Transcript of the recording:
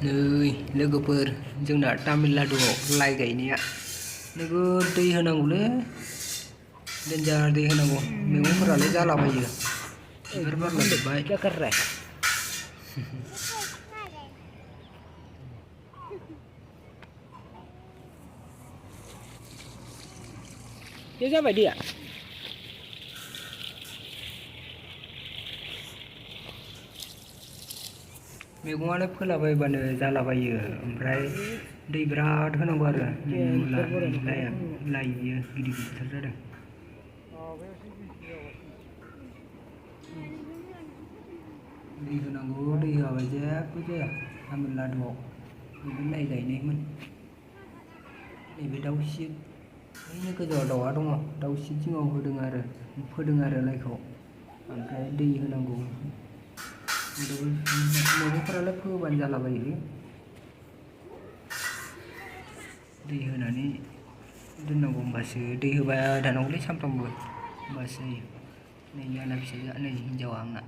नै लोगोफोर जोंना तामिलनाडुआव लाइ गायनाया नोगोद दै होनांगौलै डेन्जार दै होनांगौ मैगंफोरालाय जालाबायो बिबार बारलाजोब्बाय ये जाबाय दैया मैगंआलाय फोलाबायबानो जालाबायो ओमफ्राय दै बिराद होनांगौ आरो लाइ बियो गिदिर गिदिरथार जादों दै होनांगौ दै होआबा जेबो जाया तामिलनाडुआव नैबे लाइ गायनायमोन नैबे दाउसिन बैनो गोजौआव दाउआ दङ दाउसिन जिङाव फोदों आरो लाइखौ ओमफ्राय दै होनांगौ मैगंफोरालाय फोबानो जालाबायो दै होनानै दोननांगौ होमबासो दै होबाय थानांगौलै सानफ्रामबो होमबासो जायो नै आंना फिसाजोआ नै हिन्जावा आंना